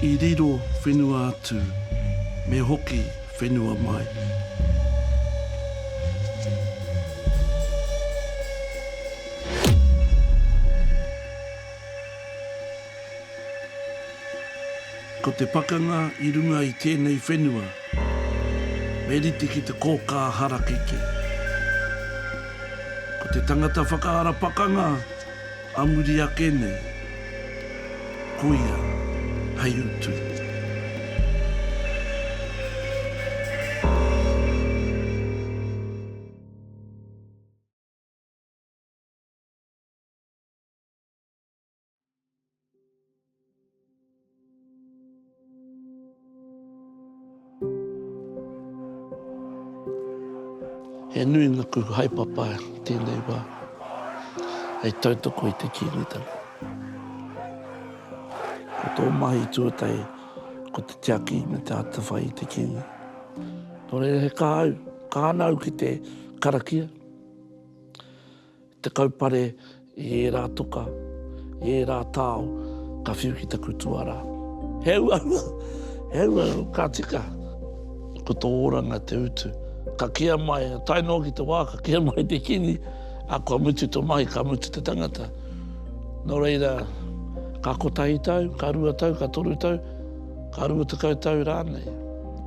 I riro whenua atu, me hoki whenua mai. Ko te pakanga i runga i tēnei whenua, me rite ki te kōkā harakeke. Ko te tangata whakaara pakanga a muri ake nei, koia hei utu. He nui ngaku haepapa tēnei wā hei tautoko i te Kīngitanga. Ko tō mahi tuatahi ko te tiaki me te atawhai i te Kīngi. Nō reira he kaha au, kaha ana au ki te karakia. Te kaupare i ērā toka, i ērā tao ka whiu ki taku tuarā. He uaua, he uaua, ka tika. Ko tō oranga te utu. Ka kīia mai, tae noa ki te wā, ka kīia mai te kini, ā, kua mutu tō mahi, ka mutu te tangata. Nō reira, ka kotahi tau, ka rua tau, ka toru tau, ka 20 tau rānei,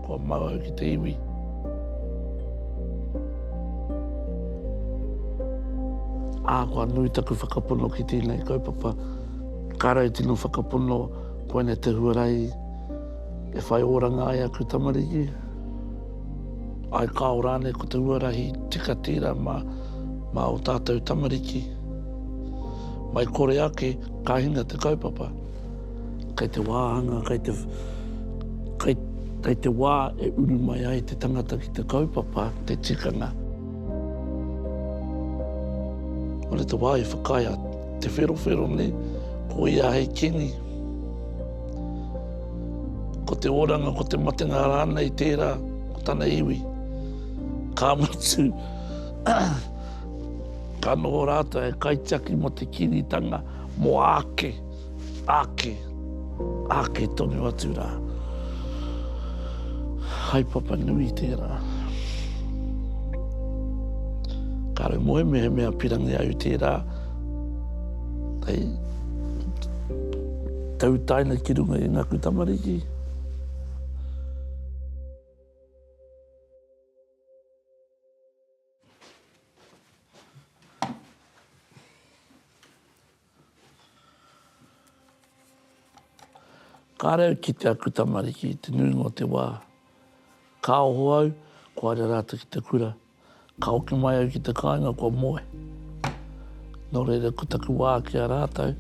kua mau au ki te iwi. Ā, kua nui taku whakapono ki tēnei kaupapa. Kāre au tino whakapono koinei te huarahi e whai oranga ai aku tamariki. Āe kāo rānei ko te huarahi tika tērā mā, mā ō tātou tamariki. Mai kore ake, ka hinga te kaupapa. Kei te wāhanga, kei te, kei, kei te wā e uru mai ai te tangata ki te kaupapa, te tikanga. Ore te wā i whakaae a Te Wherowhero nei, ko ia hei kingi. Ko te oranga, ko te matenga rānei tērā, ko tana iwi. Ka mutu, ka noho rātou hei kaitiaki mō te kīngitanga mō āke. Ake, ake tonu atu rā. Haepapa nui tērā. Kāre moe mehemea pirangi au tērā, hei tautaina ki runga i ngaku tamariki. Kāre au kite aku tamariki i te nuinga o te wā. Ka oho au, kua haere rātou ki te kura. Ka hoki mai au ki te kāinga, kua moe. Nō reira, ko taku wā ki a rātou,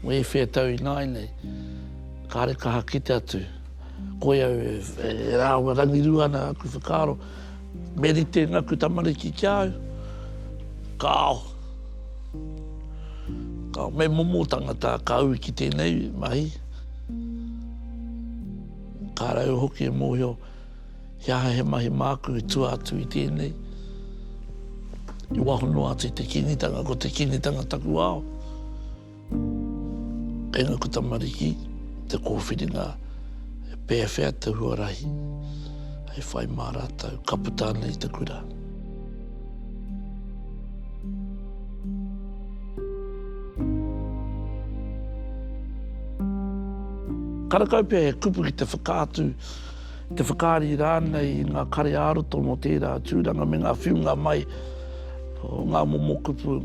mō ēwhea tau ināianei, kāre kaha kite atu. Koia au e rāua rangirua ana aku whakaaro, Me rite ngaku tamariki ki a au? Kāo. Kāo. Me momo tangata ka ui ki tēnei mahi. Kāre au hoki e mōhio he aha he mahi māku i tua atu i tēnei. I waho noa atu i te Kīngitanga, ko te Kīngitanga taku ao. Kei ngaku tamariki te kōwhiringa e pēwhea te huarahi hei whai mā rātou ka puta ana i te kura. Karakau pea he kupu ki te whakaatu, te whakaari rānei i ngā kare ā-roto mō tērā tūranga me ngā whiunga mai o ngā momo kupu.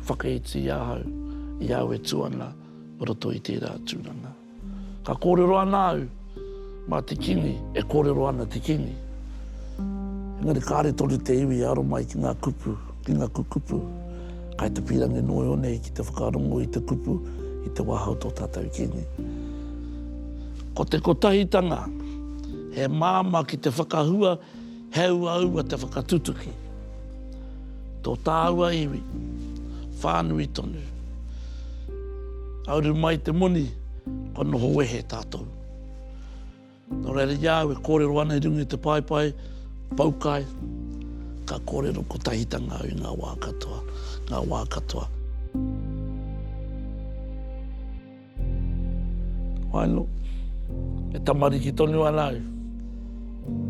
Whakaiti i ahau, i au e tū ana o roto i tērā tūranga. Ka kōrero ana au mā te Kīngi, e kōrero ana te Kīngi. Engari kāre tonu te iwi e aro mai ki ngā kupu, ki ngā kukupu. Kai te pīrangi noa iho nei ki te whakarongo i te kupu i te waha o tō tātou Kīngi. Ko te kotahitanga, he māmā ki te whakahua He uaua te whakatutuki. Tō tāua iwi, whānui tonu. Auru mai te moni, kua noho wehe tātou. Nō reira i a au e kōrero ana i runga i te paepae poukai, ka kōrero kotahitanga au i ngā wā katoa, ngā wā katoa. Why not? E tamariki tonu ana au.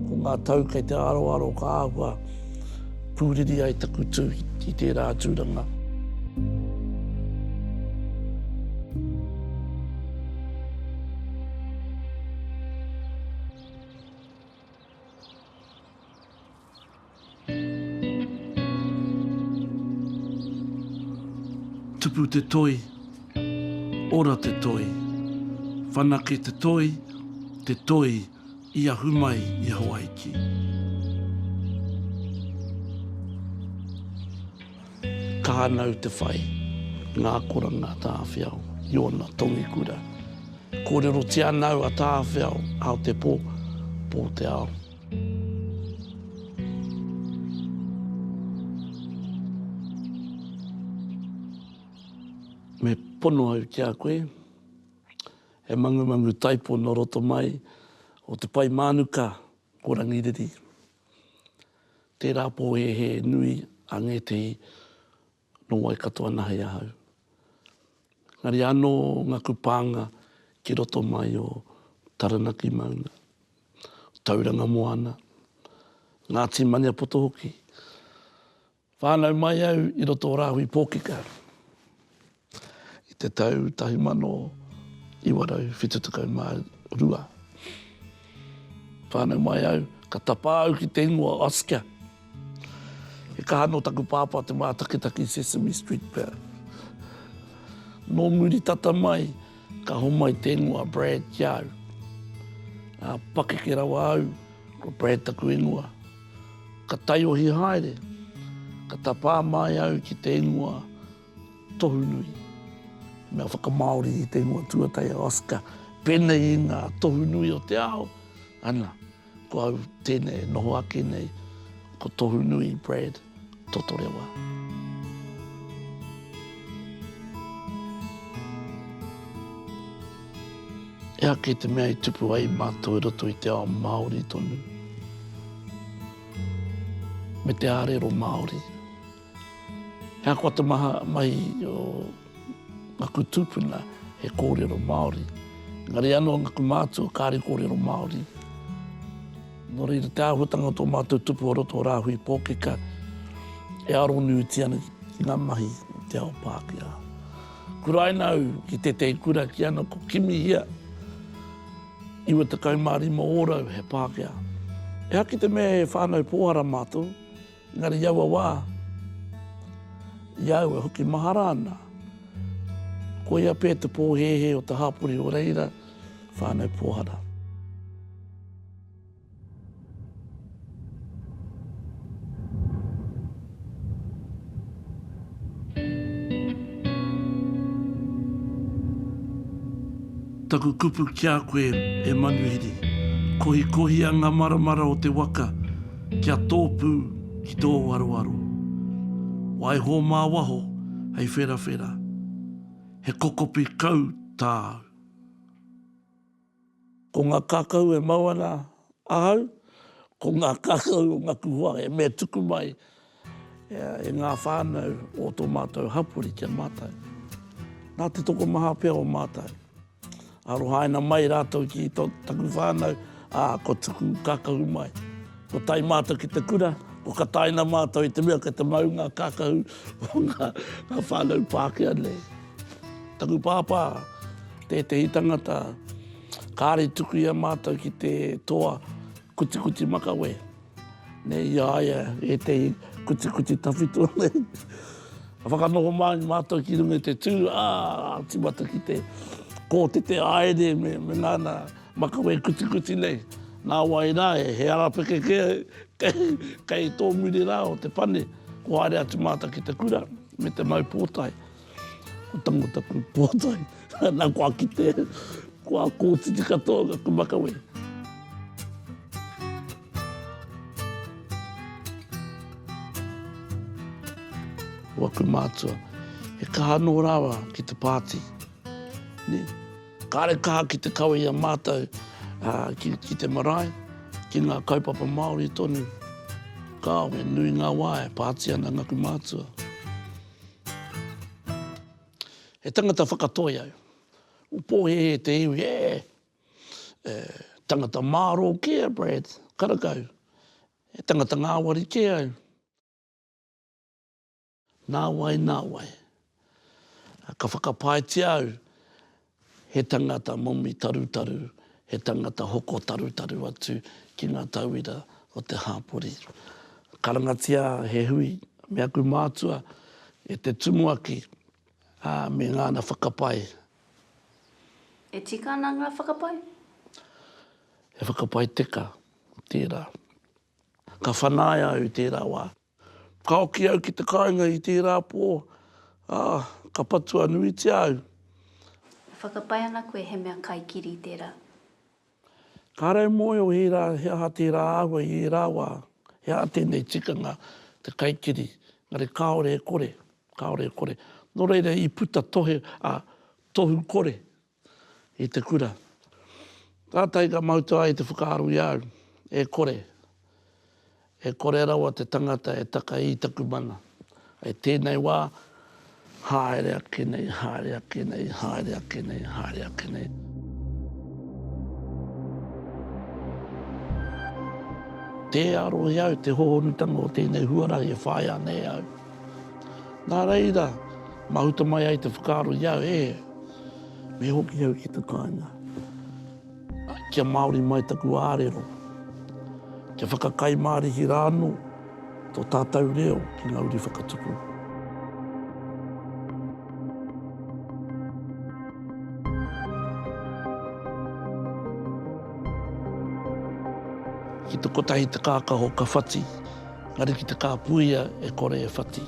Ko ngā tau kei te aroaro ka āhua pūriri ai taku tū i tērā tūranga. Tupu te toi, ora te toi, whanake te toi, te toi i ahu mai i Hawaiki. Kaha nau te whai ngā akoranga a Tāwhiao i ōna tongikura. Kōrerotia ana au a Tāwhiao, ao te pō, pō te ao. Me pono au ki a koe, he mangumangu taipo nō roto mai o te pae mānuka ko Rangiriri. Tērā pōhēhē nui a ngētehi nō Waikato anahe ahau. Engari anō ngaku pānga ki roto mai o Taranaki maunga, Tauranga moana, Ngāti Maniapoto hoki. Whānau mai au i roto o Rāhui Pōkeka i te tau 1972. Whānau mai au, ka tapā au ki te ingoa Oscar. He kaha nō taku pāpā te mātakitaki Sesame Street pea. Nō muri tata mai, ka homai te ingoa Brad ki a au. Ā, pakeke rawa au, ko Brad taku ingoa. Ka taiohi haere, ka tapā mai au ki te ingoa Tohunui. He mea whakamāori i te ingoa tuatahi a Oscar, pēnei i ngā tohu nui o te ao, ana, ko au tēnei e noho ake nei, ko Tohunui Brad Totorewa. Ehake te mea i tupu ai mātou i roto i te ao Māori tonu, me te ārero Māori. He ahakoa te maha mahi o ngaku tūpuna he kōrero Māori. Engari anō ngaku mātua kāre kōrero Māori. Nō reira te āhuatanga o tō mātou tupu o roto o Rāhui Pōkeka e aronuitia ana ki ngā mahi o te ao Pākehā. Kuraina au ki tētehi kura ki ana ko Kimihia, 95 ōrau he Pākehā. Ehake te mea he whānau pōhara mātou, engari i aua wā, i a au e hoki mahara ana, koia pea te pōhēhē o te hāpori o reira, whānau pōhara. Taku kupu ki a koe e manuhiri, kohikohia nga maramara o te waka kia tōpū ki tō aroaro. Waiho mā waho hei wherawhera. He kokopi kau tāu. Ko ngā kākahu e mau ana ahau, ko ngā kākahu o ngaku hoa he mea tuku mai e ngā whānau o tō mātou hapori ki a mātou. Nā te tokomaha pea o mātou. Arohaina mai rātou ki tō taku whānau, ā, ko tuku kākahu mai. Ko tae mātou ki te kura, ko kataina mātou i te mea kei te mau ngā kākahu o ngā, ngā whānau Pākehā nei. Taku pāpā, tētehi tangata, kāre i tuku i a mātou ki te toa kutikuti makawe. Nei i a ia ētehi kutikuti tawhito nei. Ka whakanoho mai mātou ki runga i te tū, ā, tīmata ki te kōtete āere me, me ngāna makawe kutikuti nei. Nā wai rā, he arapeke kē kei, kei tō muri rā o te pane. Ko haere atu mātou ki te kura me te mau pōtae. Ko tango taku pōtae, nā kua kite, kua kōtiti katoa ngaku makawe. Waku mātua, he kaha nō rāua ki te pāti. Nē? Kāre kaha ki te kawe i a mātou ki, ki te marae, ki ngā kaupapa Māori tonu. Kāo, he nui ngā wā e pāti ana ngaku mātua. He tangata whakatoi au. U pōhēhē te iwi, e! E tangata mārō kē a Brad, karakau. He tangata ngāwari kē au. Nāwai, nāwai, ka whakapaetia au he tangata momi tarutaru, he tangata hoko tarutaru atu ki ngā tauira o te hāpori. Karangatia he hui me aku mātua e te tumuaki, ā, me ngāna whakapae. E tika ana ngā whakapae? He whakapae teka tērā. Ka whanaia au i tērā wā. Ka hoki au ki te kāinga i tērā pō, ā, ka patua nuitia au. E whakapae ana koe he mea kaikiri tērā? Kāre e mōhio hērā he aha tērā āhua i ērā wā, he aha tēnei tikanga te kaikiri, engari kāore e kore, kāore e kore. Nō reira i puta tohe, ā, tohu kore i te kura. Kātahi ka mau ai te whakaaro i a au, e kore, e kore rawa te tangata e taka i taku mana. I tēnei wā, haere ake nei, haere ake nei, haere ake nei, haere ake nei. Tē arohi au te hohonutanga o tēnei huarahi e whāia nei au. Nā reira, mahuta mai ai te whakaaro i au, e, me hoki au ki te kāinga. Kia Māori mai taku ārero. Kia whakakai mārihi rā anō tō tātou reo ki ngā uri whakatupu. Ki te kotahi te kākaho ka whati. Engari ki te kāpuia e kore e whati.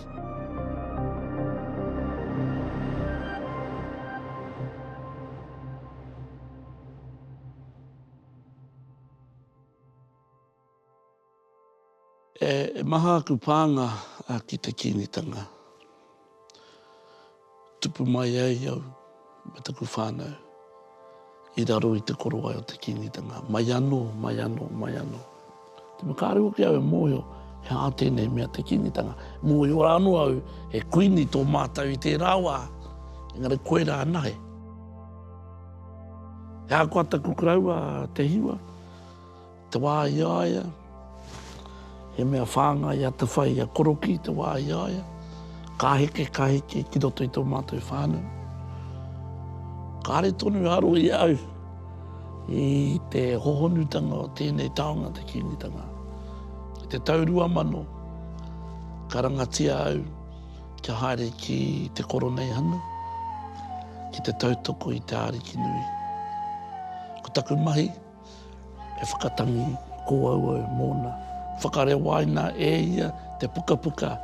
E maha aku pānga ki te Kīngitanga. Tupu mai ai au me taku whānau i raro i te korowai o te Kīngitanga. Mai anō, mai anō, mai anō. Te mea kāore hoki au e mōhio he aha tēnei mea te Kīngitanga. Mōhio rā anō au he kuini tō mātou i tērā wā, engari koirā anahe. He ahakoa taku koroua a Te Hiwa, Te wā i a ia, he mea whāngai atawhai i a Korokī te wā i a ia. Ka heke, ka heke ki roto i tō mātou whānau. Kāre tonu aro i a au i te hohonutanga o tēnei taonga te Kīngitanga. I te tau 2000, karangatia au kia haere ki te Koroneihana, ki te tautoko i te Arikinui. Ko taku mahi, He whakatangi kōauau mōna. Whakarewaina e ia te pukapuka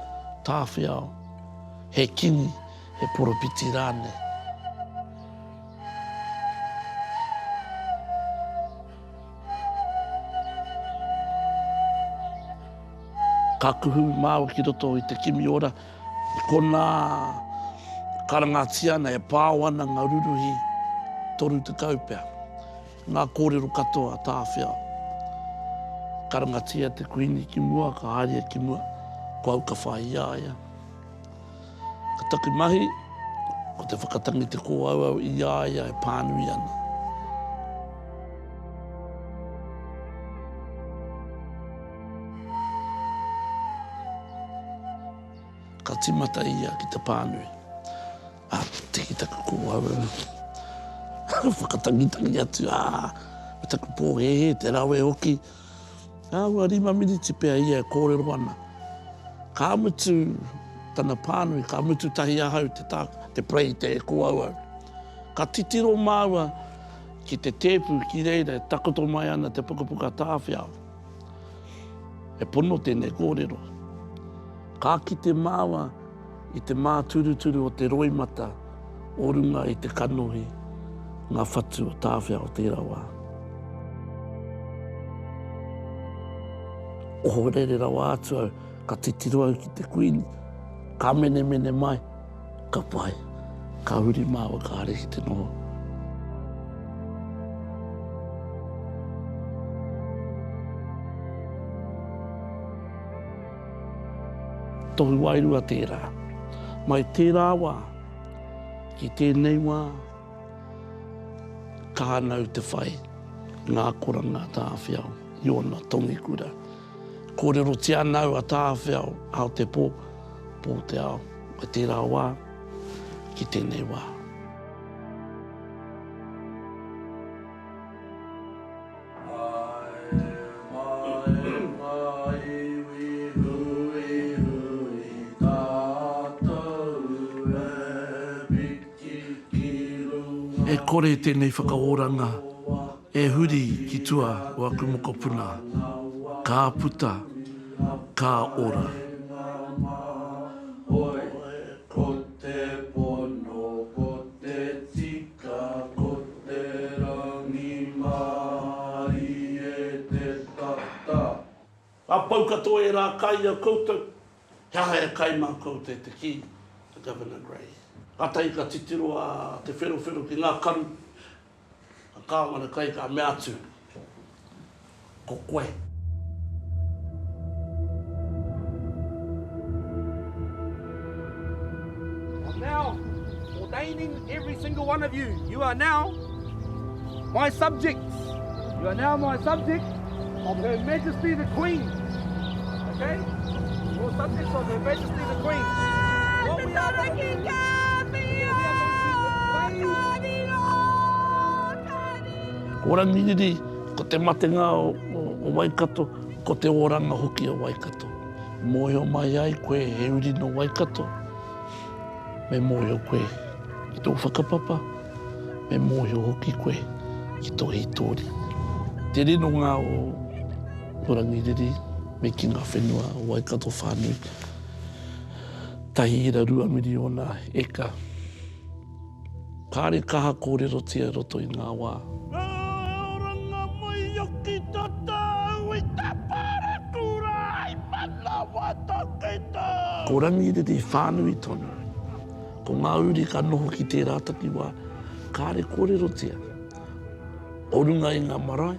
tāwhiao, he kingi, he poropiti rānei. Ka kuhu māua ki roto i te kimi ora, i konā karangatia ana, e pao ana ngā ruruhi 30 pea. Ngā kōrero katoa a Tāwhiao. Karangatia te Kuini ki mua, ka haere ia ki mua, ko au ka whai i a ia. Ko taku mahi, ko te whakatangi te kōauau i a ia e pānui ana. Ka tīmata ia ki te pānui. Ā, tiki taku kōauau, whakatangitangi atu, ā, me taku pōhēhē, te rawe hoki. Ā, ua rima miniti pea ia e kōrero ana. Ka mutu tana pānui, ka mutu tahi ahau te tā, te play te kōauau. Ka titiro māua ki te tēpu ki reira e takoto mai ana te pukapuka tāwhiao. He pono tēnei kōrero. Ka kite māua i te māturuturu o te roimata o runga i te kanohi ngā whatu o Tāwhiao tērā wā. Ohorere rawa atu au, ka titiro au ki te Kuini, ka menemene mai, ka pai, ka huri māua ka haere ki te noho. Tohu wairua tērā. Mai tērā wā, ki tēnei wā, ka ana au te whai. Ngā akoranga a Tāwhiao i ōna tongikura. Kōrerotia ana au a Tāwhiao, ao te pō, pō te ao, i tērā wā, ki tēnei wā. E kore tēnei whakaoranga e huri ki tua o aku mokopuna. Ka puta, ka ora. Ka pau katoa ērā kai i a koutou, he aha e kai mā koutou te kī a Governor Grey. Kātahi ka titiro a Te Wherowhero ki ngā karu a Kāwana Kai ka mea atu, Ko koe. I'm now ordaining every single one of you. You are now my subjects. You are now my subject of Her Majesty the Queen. Okay? You're subjects of Her Majesty the Queen. What we are going to do, we are going to invade Ko Rangiriri, ko te matenga o Waikato, ko te oranga hoki o Waikato. Mōhio mai ai koe he uri nō Waikato, me mōhio koe ki tō whakapapa, me mōhio hoki koe ki tō hītori. Te rinonga o Rangiriri me ki ngā whenua o Waikato whānui, 1.2 miriona eka. Kāre kaha kōrerotia i roto i ngā wā. Ngā oranga mai hoki tātou i te parekura i manawa takita. Ko Rangiriri whānui tonu. Ko ngā uri ka noho ki tērā takiwā, kāre kōrerotia. O runga i ngā marae,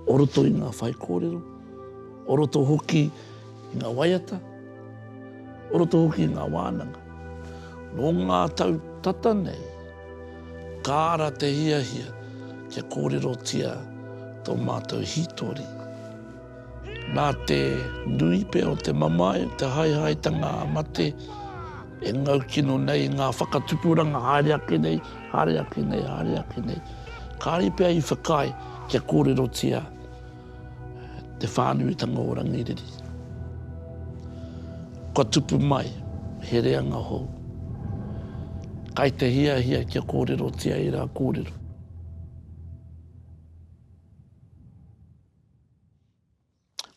o roto i ngā whaikōrero, o roto hoki i ngā waiata, o roto hoki i ngā wānanga. Nō ngā tau tata nei, ka ara te hiahia kia kōrerotia tō mātou hītori. Nā te nui pea o te mamae, o te haehaetanga a mate e ngau kino nei i ngā whakatupuranga haere ake nei, haere ake nei, haere ake nei, kāre pea i whakaae kia kōrerotia te whānuitanga o Rangiriri. Kua tupu mai he reanga hou. Kai te hiahia kia kōrerotia ērā kōrero.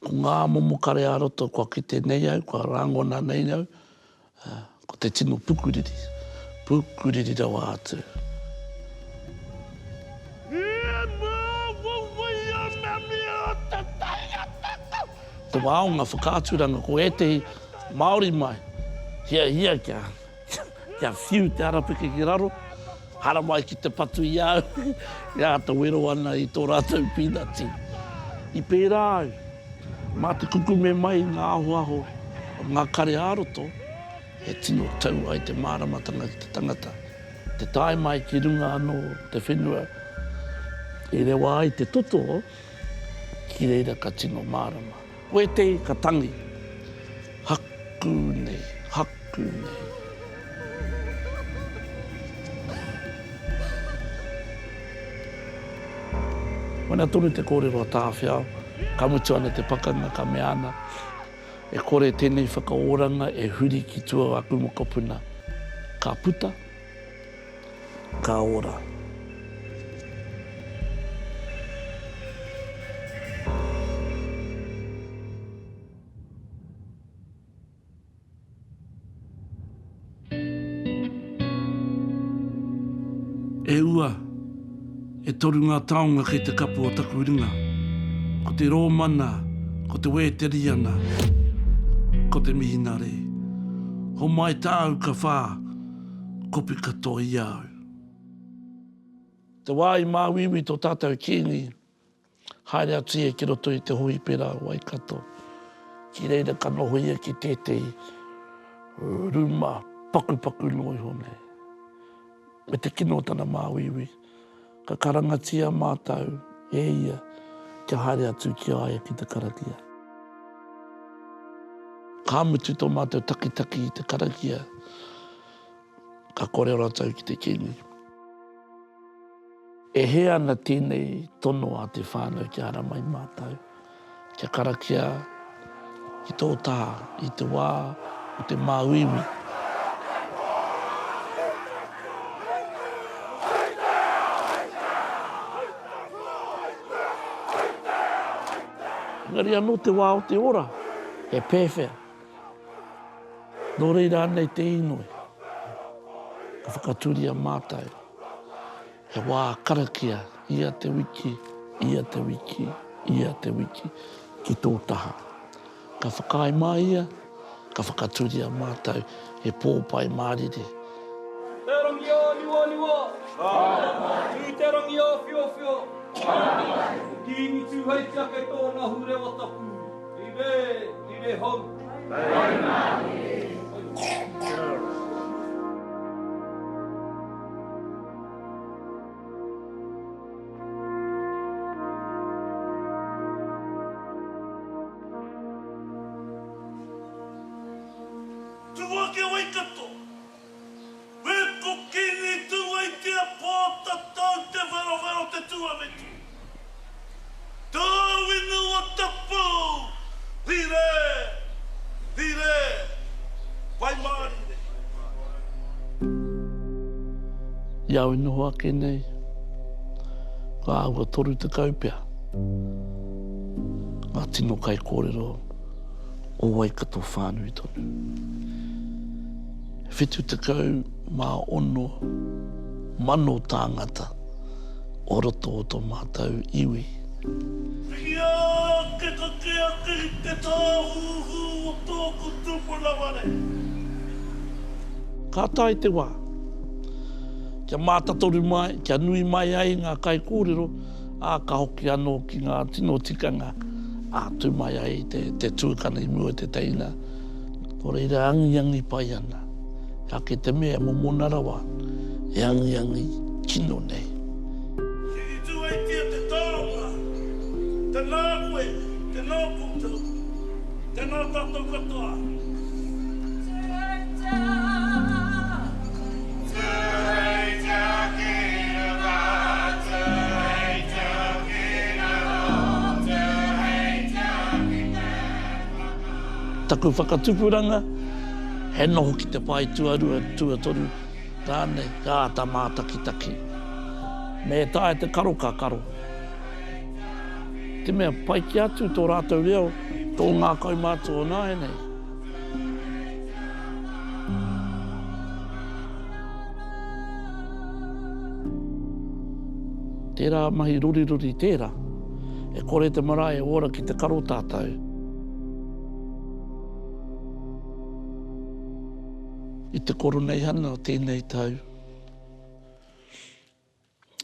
Ko ngā momo kare ā-roto kua kite nei au, kua rāngona nei au, Ko te tino pukuriri, pukuriri rawa atu. Te wā o ngā whakaaturanga ko ētehi Māori mai, hiahia kia, kia whiu te arapeke ki raro, haramai ki te patu i a au, e āta wero ana i tō rātou pīnati. I pērā au. Mā te kukume mai i ngā ahoaho o ngā kare ā-roto e tino tau ai te māramatanga ki te tangata. Te tae mai ki runga anō te whenua i rewa ai te toto, ki reira ka tino mārama. Ko ētehi ka tangi, haku nei, haku nei. Koina tonu te kōrero a Tāwhiao, ka mutu ana te pakanga, ka mea ana, E kore tēnei whakaoranga e huri ki tua o aku mokopuna. Ka puta, ka ora. E ua, e toru ngā taonga kei te kapu o taku ringa. Ko te Rōmana, ko te Wēteriana, ko te Mihinare. Homai tāu ka whā, kopi katoa i a au. Te wā i māuiui tō tātou Kīngi, Haere atu ia ki roto i te hohipera o Waikato. Ki reira ka noho ia ki tētehi rūma pakupaku noa iho nei. Me te kino o tana māuiui, ka karangatia mātou e ia kia haere atu ki a ia ki te karakia. Ka mutu tō mātou takitaki i te karakia, ka kōrero atu au ki te Kīngi. E hē ana tēnei tono a te whānau kia haramai mātou, kia karakia ki tō taha i te wā o te māuiui. Engari anō te wā o te ora, he pēwhea? Nō reira anei te inoi, ka whakatūria mātou he wā karakia ia te wiki, ia te wiki, ia te wiki ki tō taha. Ka whakaae mai ia, ka whakatūria mātou he pō pai mārire. Te rangi āniwaniwa. Tū te rangi āwhiowhio. Ko Kīngi Tūheitia kei tōna hurewa tapu. Rire, rire hou. Tumuaki Waikato, Me ko Kingi Tuwaitia Pōtatau Te Wherowhero Te Tuawhitu, Tōwinua Tapu, Rire, Rire, Pai Mārire. I au e noho ake nei, ka āhua 30 pea ngā tino kaikōrero o Waikato whānui tonu. 76 tāngata o roto o tō mātou iwi. Piki ake kake ake i te tāhuhu o tōku tupuna whare. Ka tae te wā, kia mātatoru mai, kia nui mai ai ngā kaikōrero, ā, ka hoki anō ki ngā tino tikanga, ā, tū mai ai te, te tuakana i mua i te teina. Nō reira angiangi pai ana. He ake te mea e momona rawa, e angiangi kino nei. Kiri tūheitia te taonga, tēnā koe, tēnā koutou, tēnā tātou katoa. Taku whakatupuranga, he noho ki te pae tuarua, tuatoru rānei, ka āta mātakitaki. Me taea te karo ka karo. Te mea pai ki atu tō rātou reo, tō ngā kaumātua o nāianei. Tērā mahi ruriruri tērā. E kore te marae e ora ki te karo tātou. I te Koroneihana o tēnei tau,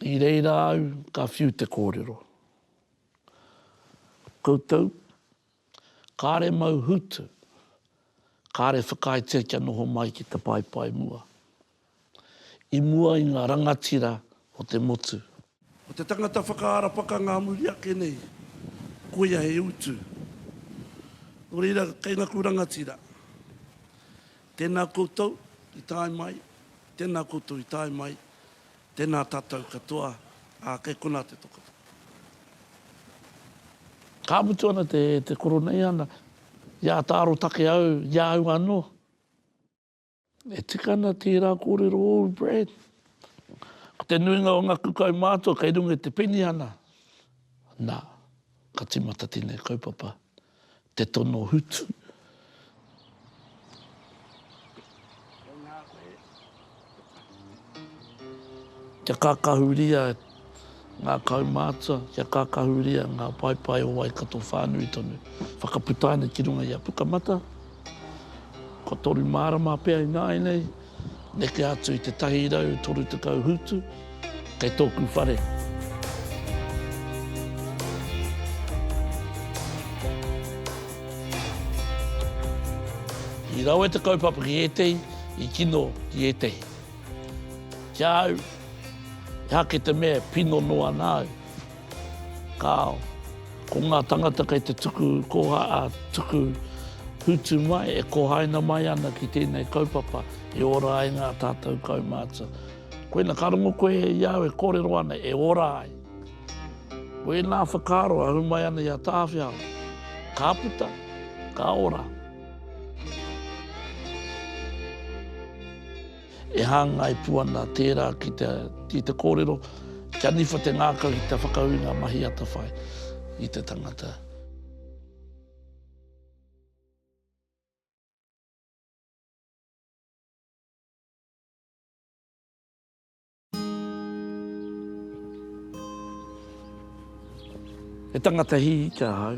i reira au ka whiu te kōrero. Koutou, Kāre mau hutu, kāre whakaaetia kia noho mai ki te paepae mua. I mua i ngā rangatira o te motu. Ko te tangata whakaara pakanga a muri ake nei, koia he utu. Nō reira, kei ngaku rangatira, tēnā koutou i tae mai, tēnā koutou i tae mai, Tēnā tātou katoa, ā, kei konā te tokotoko. Ka mutu ana te, te Koroneihana, i āta arotake au i a au anō. E tika ana tērā kōrero ōu, Brad. Ko te nuinga o ngaku kaumātua kei runga i te penihana. Nā, ka tīmata tēnei kaupapa, te tono hutu. Kia kākahuria ngā kaumātua, kia kākahuria ngā paepae o Waikato whānui tonu. Whakaputaina ki runga i a Pukamata, kua marama pea ināianei, Neke atu i te 130 hūtu kei tōku whare. I rawe te kaupapa ki ētehi, i kino ki ētehi. Ki a au, ehake te mea e pino noa ana au. Kāo. Ko ngā tangata kei te tuku koha, ā, tuku hūtu mai, e kohaina mai ana ki tēnei kaupapa e ora ai ngā tātou kaumātua. Koina, ka rongo koe i a au e kōrero ana, e ora ai. Ko ēnā whakaaro ahu mai ana i a Tāwhiao, ka puta, ka ora. E hāngai pū ana tērā ki te, ki te kōrero, kia niwha te ngākau ki te whakaū i ngā mahi atawhai i te tangata. He tangata hīhī ahau.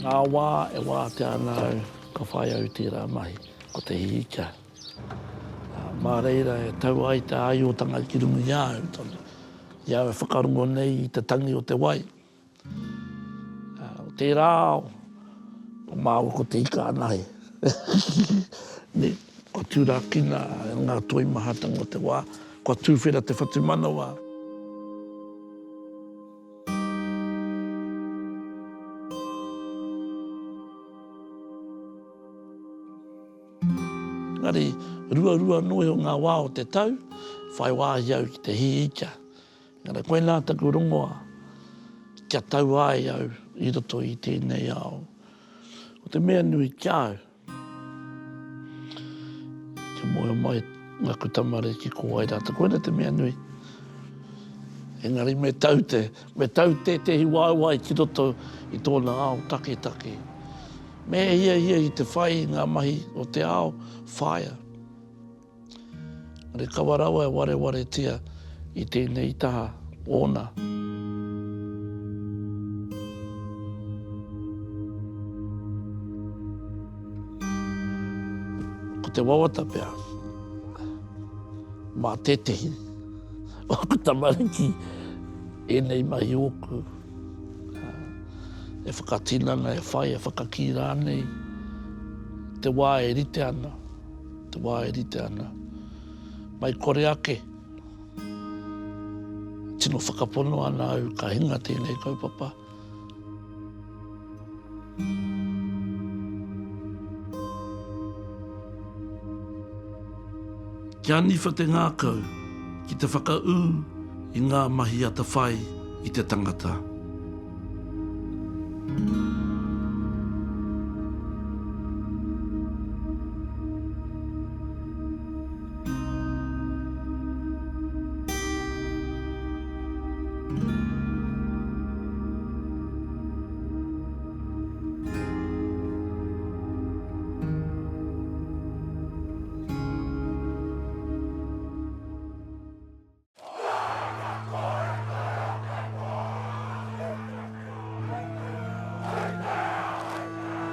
Ngā wā e wātea ana au, ka whai au i tērā mahi, ko te hīhika. Mā reira e tau ai te āiotanga ki runga i a au tonu, i a au e whakarongo nei i te tangi o te wai. O tērā ao, ko māua ko te ika anahe. Nē, kua turakina ngā toimahatanga o te wā, kua tūwhera te whatumanawa. Engari, ruarua noa iho ngā wā o te tau, whai wāhi au ki te hī ika. Engari koinā taku rongoa kia tau ai au i roto i tēnei ao. Ko te mea nui ki a au, kia mōhio mai ngaku tamariki ko wai rātou. Koina te mea nui. Engari me tau te, me tau tētehi waewae ki roto i tōna ao taketake. Me hiahia i te whai i ngā mahi o te ao, whāia. Engari kaua rawa e warewaretia i tēnei taha ōna. Ko te wawata pea, mā tētehi o aku tamariki ēnei mahi ōku e whakatinana, e whai, e whakakī rānei te wā e rite ana. Te wā e rite ana. Mai kore ake. Tino whakapono ana au ka hinga tēnei kaupapa. Kia niwha te ngākau ki te whakaū i ngā mahi atawhai i te tangata.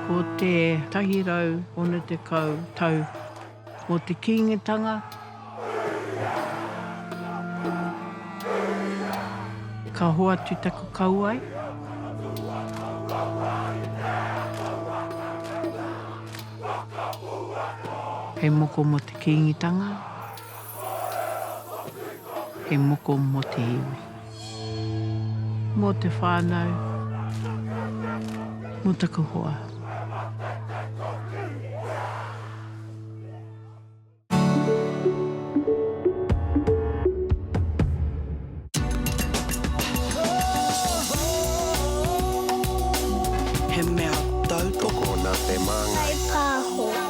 Ko te 160 tau o te Kīngitanga. Ka hoatu taku kauae. Hei moko mō te Kīngitanga. He moko mō te iwi. Mō te whānau. Mō taku hoa. He mea tautoko nā te Māngai. Kaipāho.